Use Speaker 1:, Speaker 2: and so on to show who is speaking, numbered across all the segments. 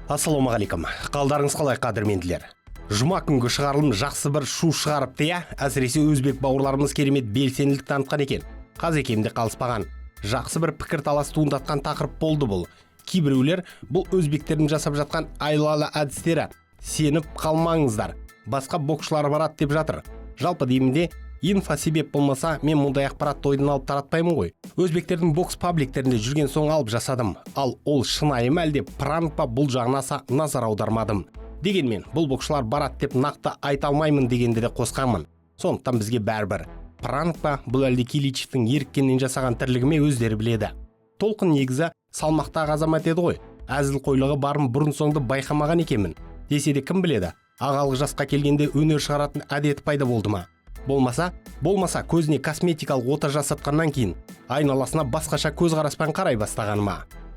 Speaker 1: Ассалаумағалейкум, қалдарыңыз қалай, қадірменділер? Жұма күнгі шығарылым жақсы бір шу шығарыпты, иә. Әсіресе өзбек бауырларымыз керемет белсенділік танытқан екен. Қазекем де қалыспаған. Жақсы бір пікірталас туындатқан тақырып болды бұл. Кейбіреулер бұл өзбектердің жасап жатқан айлалы әдістері, сеніп қалмаңыздар, басқа боксшылар барады деп жатыр. Жалпы деймін де, инфа себеп болмаса, мен мұндай ақпаратты ойдан алып таратпаймын ғой. Өзбектердің бокс пабликтерінде жүрген соң алып жасадым. Ал ол шынайы ма, әлде пранк па, бұл жағына аса назар аудармадым. Дегенмен бұл боксшылар барады деп нақты айта алмаймын дегенді де қосқанмын. Сондықтан бізге бәрібір, пранк па бұл, әлде Киличевтің еріккеннен жасаған тірлігі ме, өздері біледі. Толқын негізі салмақтағы азамат еді ғой. Әзілқойлығы барын бұрын соңды байқамаған екенмін. Десе де, кім біледі, ағалық жасқа келгенде өнер шығаратын әдеті пайда болды ма, болмаса көзіне косметикалық ота жасатқаннан кейін айналасына басқаша көзқараспен қарай бастағаны ма?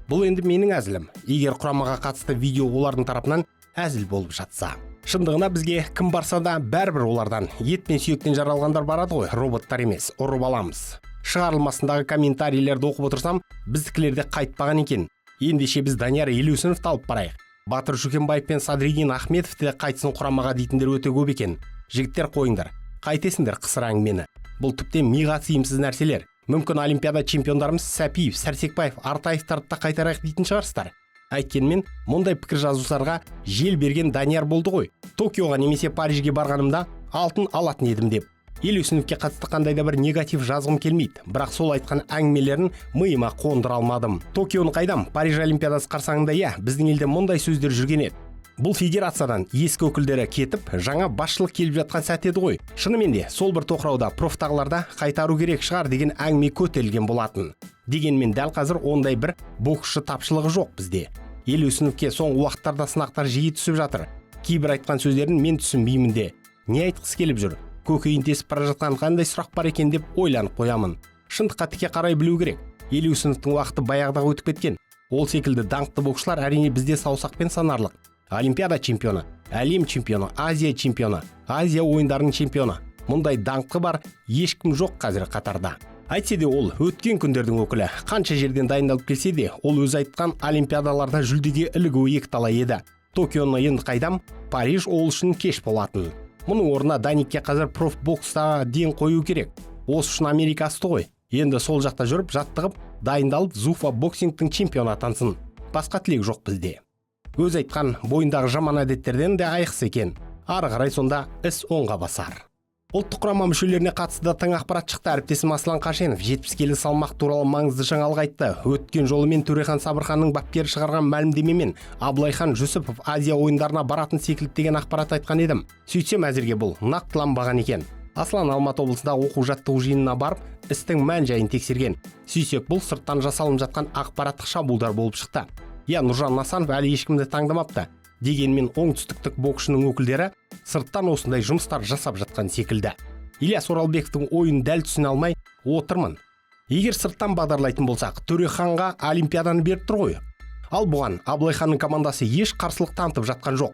Speaker 1: Бұл енді менің әзілім. Егер құрамаға қатысты видео олардың тарапынан әзіл болып жатса, шындығына бізге кім барса да бәрібір. Олардан ет пен сүйектен жаралғандар барады ғой, роботтар емес, ұрып аламыз. Шығарылмасындағы комментарийлерді оқып отырсам, біздікілер де қайтпаған екен. Ендеше біз Данияр Елеусіновті алып барайық, Батыр Шүкенбаев пен Садриддин Ахметовті де қайтсын құрамаға дейтіндер өте көп екен. Жігіттер, қойыңдар, қайтесіңдер қысыр әңгімені? Бұл тіптен миға сыйымсыз нәрселер. Мүмкін, олимпиада чемпиондарымыз Сәпиев, Сәрсекбаев, Артаевтарды да қайтарайық дейтін шығарсыздар. Әйткенмен мұндай пікір жазушыларға жел берген Данияр болды ғой. Токиоға немесе Парижге барғанымда алтын алатын едім деп. Елеусіновке қатысты қандай да бір негатив жазғым келмейді, бірақ сол айтқан әңгімелерін миыма қондыра алмадым. Токионы қайдам, Париж олимпиадасы қарсаңында, иә, біздің елде мұндай сөздер жүрген еді. Бұл федерациядан ескі өкілдері кетіп, жаңа басшылық келіп жатқан сәт еді ғой. Шынымен де сол бір тоқырауда профтағыларда қайтару керек шығар деген әңгіме көтерілген болатын. Дегенмен дәл қазір ондай бір боксшы тапшылығы жоқ бізде. Елеусіновке соңғы уақыттарда сынақтар жиі түсіп жатыр. Кейбір айтқан сөздерін мен түсінбеймін де. Не айтқысы келіп жүр, көкейін тесіп бара жатқан қандай сұрақ бар екен деп ойланып қоямын. Шындыққа тіке қарай білу керек. Елеусіновтің уақыты баяғыда өтіп кеткен. Ол секілді даңқты боксшылар, әрине, бізде саусақпен санарлық. Олимпиада чемпионы, әлем чемпионы, Азия чемпионы, Азия ойындарының чемпионы, мұндай даңқы бар ешкім жоқ қазір қатарда. Әйтсе де ол өткен күндердің өкілі. Қанша жерден дайындалып келсе де, ол өзі айтқан олимпиадаларда жүлдеге ілігуі екіталай еді. Токионы енді қайдам, Париж ол үшін кеш болатын. Мұның орнына Даникке қазір профбокста ден қою керек. Осы үшін Америка асты ғой. Енді сол жақта жүріп жаттығып, дайындалып, Зуфа боксингтің чемпионы атансын. Басқа тілек жоқ бізде. Өзі айтқан бойындағы жаман әдеттерден де айықса екен. Ары қарай сонда іс оңға басар. Ұлттық құрама мүшелеріне қатысты да тың ақпарат шықты. Әріптесім Аслан Қашенов 70 келі салмақ туралы маңызды жаңалық айтты. Өткен жолы мен Төрехан Сабырханның бапкері шығарған мәлімдемемен Абылайхан Жүсіпов Азия ойындарына баратын секілді деген ақпарат айтқан едім. Сөйтсем, әзірге бұл нақтыланбаған екен. Аслан Алматы облысындағы оқу жаттығу жиынына барып, істің мән жайын тексерген. Сөйтсек, бұл сырттан жасалынып жатқан ақпараттық шабуылдар болып шықты. Иә, Нұржан Насанов әлі ешкімді таңдамапты. Дегенмен оңтүстіктік боксшының өкілдері сырттан осындай жұмыстар жасап жатқан секілді. Ильяс Оралбековтің ойын дәл түсіне алмай отырмын. Егер сырттан бағдарлайтын болсақ, Төреханға олимпиаданы беріп тұр ғой. Ал бұған Абылайханның командасы еш қарсылық танытып жатқан жоқ.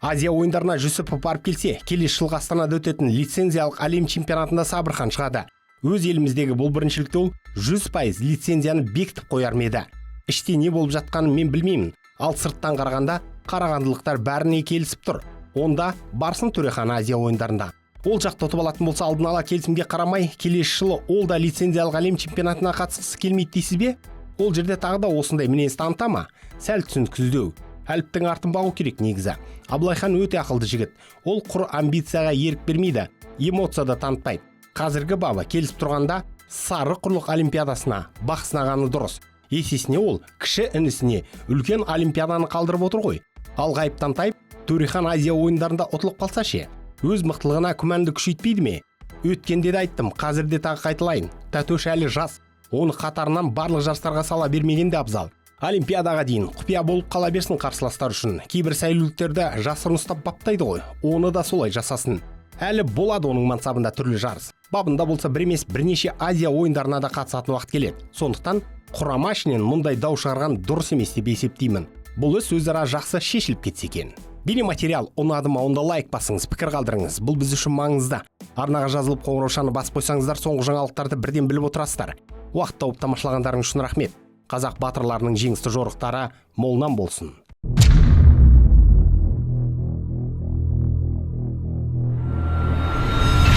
Speaker 1: Азия ойындарына Жүсіпов барып келсе, келесі жылғы Астанада өтетін лицензиялық әлем чемпионатында Сабырхан шығады. Өз еліміздегі бұл біріншілікте ол 100% лицензияны бекітіп қояр ма еді? Іште не болып жатқанын мен білмеймін. Ал сырттан қарағанда, қарағандылықтар бәріне келісіп тұр. Онда барсын Төрехан Азия ойындарында. Ол жақта ұтып алатын болса, алдын ала келісімге қарамай, келесі жылы ол да лицензиялық әлем чемпионатына қатысқысы келмейді дейсіз бе? Ол жерде тағы да осындай мінез таныта ма? Сәл түсініксіздеу. Әліптің артын бағу керек негізі. Абылайхан өте ақылды жігіт. Ол құр амбицияға ерік бермейді, эмоция да танытпайды. Қазіргі бабы келісіп тұрғанда сары құрлық олимпиадасына бақ сынағаны дұрыс. Есесіне ол кіші інісіне үлкен олимпиаданы қалдырып отыр ғой. Ал ғайыптан тайып Төрехан Азия ойындарында ұтылып қалса ше? Өз мықтылығына күмәнді күшейтпейді ме? Өткенде де айттым, қазір де тағы қайталайын: Тәтөш әлі жас. Оны қатарынан барлық жарыстарға сала бермеген де абзал. Олимпиадаға дейін құпия болып қала берсін қарсыластар үшін. Кейбір сәйгүліктерді жасырын ұстап баптайды ғой, оны да солай жасасын. Әлі болады оның мансабында түрлі жарыс. Бабында болса, бір емес, бірнеше Азия ойындарына да қатысатын уақыт келеді. Сондықтан құрама ішінен мұндай дау шығарған дұрыс емес деп есептеймін. Бұл іс өзара жақсы шешіліп кетсе екен. Бейнематериал ұнады ма? Онда лайк басыңыз, пікір қалдырыңыз, бұл біз үшін маңызды. Арнаға жазылып, қоңыраушаны басып қойсаңыздар, соңғы жаңалықтарды бірден біліп отырасыздар. Уақыт тауып тамашалағандарыңыз үшін рахмет. Қазақ батырларының жеңісті жорықтары молынан болсын.